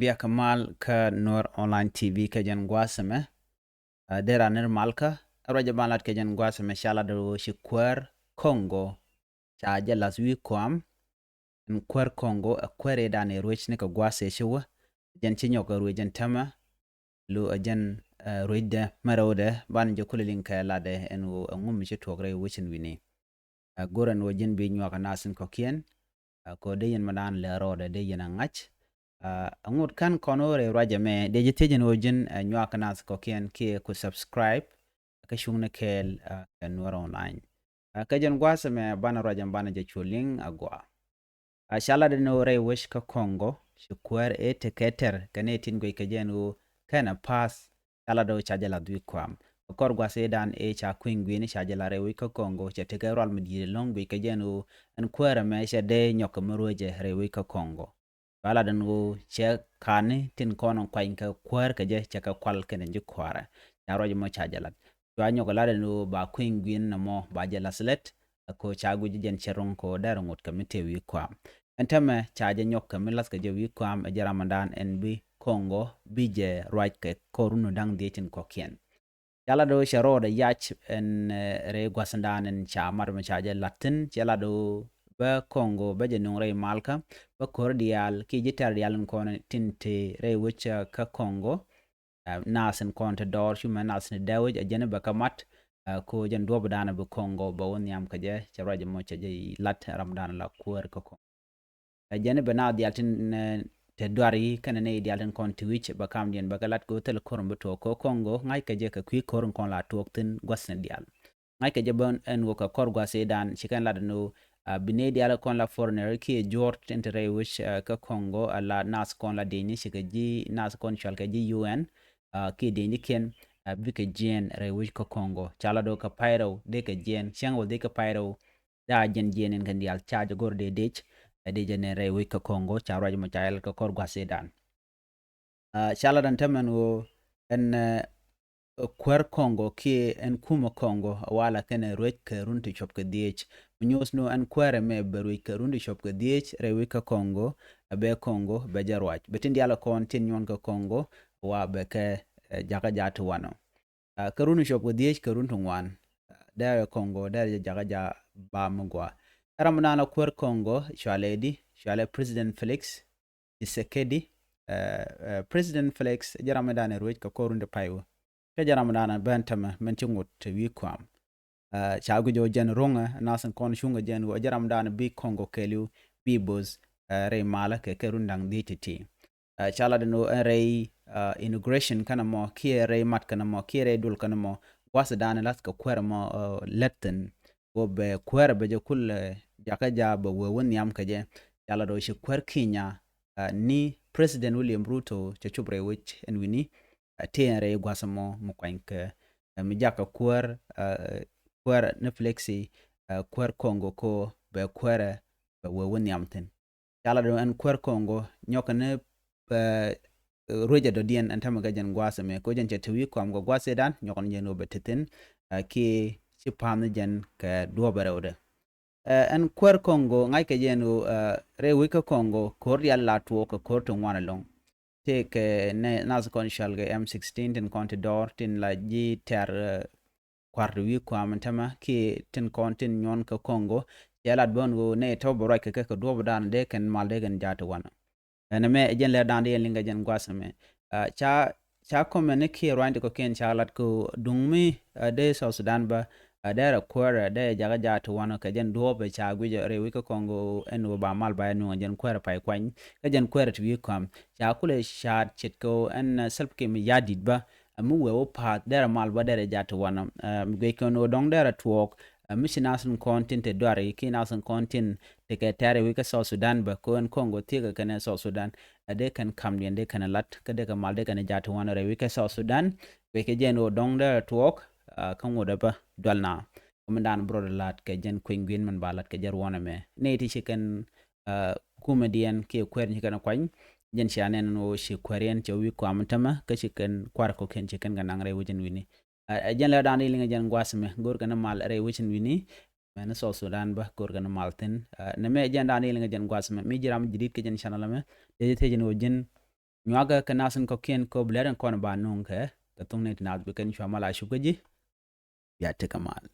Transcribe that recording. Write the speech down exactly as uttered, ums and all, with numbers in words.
Yak mal kä Nuer Online T V kä jɛn gua̱a̱th ɛmɛ. Ɛ, dee ran nir malkä, ɛ ruac ɛ ban lat kɛ jɛn gua̱a̱th ɛmɛ ca lat ɛ ɣöö ci kuäär Kongo ca jɛ lath wi̱i̱ kuam. Ɛn kuäär Kongo ɛ kuäär ëëdan ëë ruec ni kɛ gua̱a̱th ëë ci wä. Jɛn ci nyɔk ɛ ruec ɛn tämɛ. Lo ɛ jɛn, ɛ, ruecdɛ mɛ rɛwdɛ ban jɛ kulɛ liŋ kɛ latdɛ ɛn ɣöö ɛŋu mi ci tuɔɔk rɛy wecin wi̱ni. Ɛ, go̱rɛ ɛn ɣöö ji̱n bi nyuak ɛ nath in kɔ̱kiɛn. Ɛ, kɛ ɣöö dee yɛn mɛ daan lɛ rɔɔdɛ dee yɛn ɛ ŋa̱c. Ɛ, ɛ ŋot kän kɔn ɣöö rɛy ruacɛ mɛ dee ji̱ thiec ɛn ɣöö ji̱n, ɛ, nyuak ɛ nath kɔ̱kiɛn kiɛ ku subscribe. Kä cuŋni kɛɛl, ɛ, kɛ Nuer Online. Ɛ, kä jɛn gua̱a̱th ɛmɛ banɛ ruacɛ banɛ jɛ cu liŋ agua. Ɛ, ca lat ɛn ɣöö rɛy wec kä Kongo ci kuäär ëë tekɛ tɛr kɛ nɛy tin guic kɛ jɛ ɛn ɣöö kɛnɛ pa̱a̱th. Ca lat ɣöö ca jɛ lath wi̱i̱ kuam. Kɛ kɔr gua̱a̱th ëëdan ëë ca kui̱ny gui̱ni ca jɛ lath rɛy wec kä Kongo cɛ tekɛ rual mi di̱i̱t ɛlɔ̱ŋ guic kɛ jɛ ɛn ɣöö ɛn kuäärɛ mɛ cɛ dee nyɔk kɛ mi ruecɛ rɛy wec kä Kongo. Cua lat ɛn ɣöö cɛ ka̱ni tin kɔn kuany kɛ kuäär kɛ jɛ cɛ kɛ kual kɛnɛ ji̱ kua̱rɛ. Ca ruac ɛmɔ ca jɛ lat. Cua nyɔk ɛ lat ɛn ɣöö ba kui̱ny gui̱ni nɔmɔ ba jɛ lath lät. Ɛ kɛ ɣöö ca guic jɛn cɛ ro̱ŋ kɛ ɣöö dɛrɛ ŋot kɛ mi tëë wi̱i̱ kuam. Ɛn täämɛ ca jɛ nyɔk kɛ mi lath kɛ jɛ wi̱i̱ kuam ɛ jɛ ramdan ɛn bi Kongo bi jɛ ruac kɛ kɔr run da̱ŋ dhiec tin kɔ̱kiɛn. Ca lat ɣöö cɛ rɔɔdɛ yac ɛn, ɛ, rɛy gua̱thdan ɛn ca mat mɛ ca jɛ lat thi̱n. Cɛ lat ɣöö bä Kongo bä jɛ nuŋ rɛy malkä bä ko̱r diaal kiɛ ji̱ tɛ̈r diaal in kɔn tin te rɛy wec, ɛ, kä Kongo. Ɛ, nath in kɔn te dɔɔr cu mɛ nath in dee wec ɛ jɛn bɛ kä mat. Ɛ, ko jɛn duɔ̱ɔ̱pdan bi Kongo bɛ wä nhiam kɛ jɛ cɛ ruac mɔ cɛ jɛ lat ramdan la kuäär kä Kongo. Ɛ, jɛn bɛ naath diaal tin, ɛ, te duar yi kɛnɛ nɛy diaal tin kɔn ti wi̱c bɛ kamdiɛn bɛ kɛ lat kɛ ɣöö thil ko̱r mi bi tuɔɔk kɛ Kongo ŋa̱ckɛ jɛ kɛ kui̱ ko̱r in kɔn la tuɔɔk thi̱n gua̱thni diaal. Ŋa̱ckɛ jɛ bä ɛn ɣöö kɛ kɔr gua̱th ëëdan ci kɛn lat ɛn ɣöö, ɛ, bi nɛy diaal kɔn la foreigner kiɛ juɔ̱ɔ̱r tin te rɛy wec, ɛ, kä Kongo, ɛ, la nath kɔn la diecni ci kɛ ji̱ nath kɔn cual kɛ ji̱ U N, ɛ, kiɛ diecnikiɛn, ɛ, bikɛ jiɛɛn rɛy wec kä Kongo. Ca lat ɣöö kɛ pay rɛw dee kɛ jiɛɛn cäŋ wä dee kɛ pay rɛw. Daa jiɛn jiɛn in kɛn diaal ca jɛ go̱r dee dec. Ɛ dee jɛ nɛn rɛy wec kä Kongo ca ruac mɔ ca yɛl kɛ kɔr gua̱th ëëdan. Ɛ, ca lat ɛn tämɛn ɣöö ɛn, ɛ, kuäär Kongo kiɛ ɛn kumä Kongo ɛ wala kɛnɛ ruec kɛ run ti cuɔp kɛ dhiec. Mi nyuɔth ni ɣöö ɛn kuäärɛ mɛ bɛ ruec kɛ run ti cuɔp kɛ dhiec rɛy wec kä Kongo. Ɛ bɛ Kongo bɛ jɛ ruac bɛ tin diaal kɔn tin nyuɔn kɛ Kongo wa bɛ kɛ, ɛ, jakä jaat ti wanɔ. Ɛ, kä run cuɔp kɛ dhiec kɛ run ti ŋuan. Dɛrɛ Kongo dɛrɛ jɛ jakä jaat ba mi gua. Ɛ ramdan la kuäär Kongo cualɛ di cualɛ President Felix Tshisekedi. Ɛ, ɛ, President Felix jɛ ramdan ɛ ruec kɛ kɔr run ti pay wä. Kä jɛ ramdan ɛ ben tämɛ mɛn ci ŋot te wi̱i̱ kuam. Ɛ, ca guic ɣöö jɛn ro̱ŋɛ nath in kɔn cuŋɛ jɛn ɣöö jɛ ramdan bi Kongo kɛɛliw bi bo̱th, ɛ, rɛy malä kɛ kɛ run da̱ŋ dhiec ti̱ti̱. Ɛ, ca lat ɛn ɣöö ɛn rɛy, ɛ, inauguration kɛnɛ mɔ kiɛ rɛy mat kɛnɛ mɔ kiɛ rɛy dol kɛnɛ mɔ gua̱thdan lath kɛ kuäärɛ mɔ, ɛ, lät thi̱n. Ɣöö bɛ kuäärɛ bɛ jɛ kul, ɛ, jakä jaat bɛ wee wä nhiam kɛ jɛ. Ca lat ɣöö ci kuäär Kenya, ɛ, ni President William Ruto cɛ cop rɛy wec ɛn wi̱ni. Ɛ, tëë ɛn rɛy gua̱th ɛmɔ mi kuany kɛ, ɛ, mi jakä kuäär, ɛ, kuäär ni Felix, ɛ, kuäär Kongo ko bɛ kuäärɛ bɛ wee wä nhiam thi̱n. Ca lat ɣöö ɛn kuäär Kongo nyɔkɛ ni, ɛ, ruecɛ dɔ̱diɛn ɛn tämɛ kɛ jɛn gua̱a̱th ɛmɛ ko jɛn cɛ te wi̱i̱ kuam kɛ gua̱a̱th ëëdan nyɔkɛ ni jɛn ɣöö bɛ te thi̱n, ɛ, kiɛ ci pa̱a̱n ni jɛn kɛ duɔ̱ɔ̱p ɛ rɛwdɛ. Ɛ, ɛn kuäär Kongo ŋa̱ckɛ jɛn ɣöö, ɛ, rɛy wec kä Kongo ko̱r diaal la tuɔɔk kɛ ko̱r ti ŋuan ɛlɔ̱ŋ. Tëëkɛ nɛ nath kɔn cual kɛ M sixteen tin kɔn ti dɔɔr tin la ji̱ tɛ̈r, ɛ, kua̱r ti wi̱i̱ kuam ɛn tämɛ kiɛ tin kɔn tin nyuɔn kä Kongo. Cɛ lat bä ɛn ɣöö nɛy tɔ̱ bɛ ruac kɛ kɛ kɛ duɔ̱ɔ̱pdan dee kɛn mal dee kɛn jaat ti wanɔ. Ɛn ɛmɛ ɛ jɛn lɛr da̱a̱n dee yɛn liŋ kɛ jɛn gua̱th ɛmɛ. Ɛ, ca, ca comment ni kiɛ ruany ti kɔ̱kiɛn ca lat kɛ ɣöö duŋ mi, ɛ, dee South Sudan bä, ɛ, dee rɛ kuäärɛ dee jakä jaat ti wanɔ kɛ jɛn duɔ̱ɔ̱pɛ ca guic rɛy wec kä Kongo ɛn ɣöö ba mal ba yɛ nuŋ ɛ jɛn kuäärɛ pay kuany. Kä jɛn kuäärɛ ti wi̱i̱ kuam ca kulɛ caat ce̱tkɛ ɣöö ɛn, ɛ, Salva Kiir Mayardit bä, ɛ, mi wee wä pa̱a̱th derɛ mal bä derɛ jaat ti wanɔ. Ɛ, mi guic kɛn ɣöö dɔ̱ŋ derɛ tuɔɔk, ɛ, mi ci nath in kɔn tin te duari kiɛ nath in kɔn tin te kɛ tɛ̈ri wi̱i̱ kä South Sudan bä ko ɛn Kongo thiekɛ kɛnɛ South Sudan. Ɛ, dee kɛn kamdiɛn dee kɛn lat kä dee kɛ mal dee kɛn jaat ti wanɔ rɛy wi̱i̱ kä South Sudan. Guic kɛ jɛn ɣöö dɔ̱ŋ derɛ tuɔɔk, ɛ, kä ŋot ɛ bä dual na. Kä min dan bi rɔɔdɛ lat kɛ jɛn kui̱ny gui̱n min ba lat kɛ jɛn ruɔ̱nɛ mɛ. Nɛy ti ci kɛn, ɛ, kumɛdiɛn kiɛ kuäär ci kɛn kuany. Jɛn cia nɛn ɛn ɣöö ci kuääriɛn cɛ wi̱i̱ kuam tämɛ kä ci kɛn kua̱r kɔ̱kiɛn ci kɛn kɛ naŋ rɛy wec ɛn wi̱ni. Ɛ, ɛ jɛn lɛ dan di liŋɛ jɛn gua̱a̱th mɛ go̱o̱r kɛn mal rɛy wec ɛn wi̱ni. Mɛn South Sudan bä go̱o̱r kɛn mal thi̱n. Ɛ, nɛmɛ jɛn dan di liŋɛ jɛn gua̱a̱th mɛ mi ji̱ ram jidit kɛ jɛn channel mɛ. Dee jɛ thiec ɛn ɣöö ji̱n nyuakɛ kɛ nath in kɔ̱kiɛn kɛ ɣöö bi lɛr in kɔn ba nuŋ kɛ kɛ thuŋni ti nath bi kɛn cua mal a cuk kä ji̱. Bia tekɛ mal.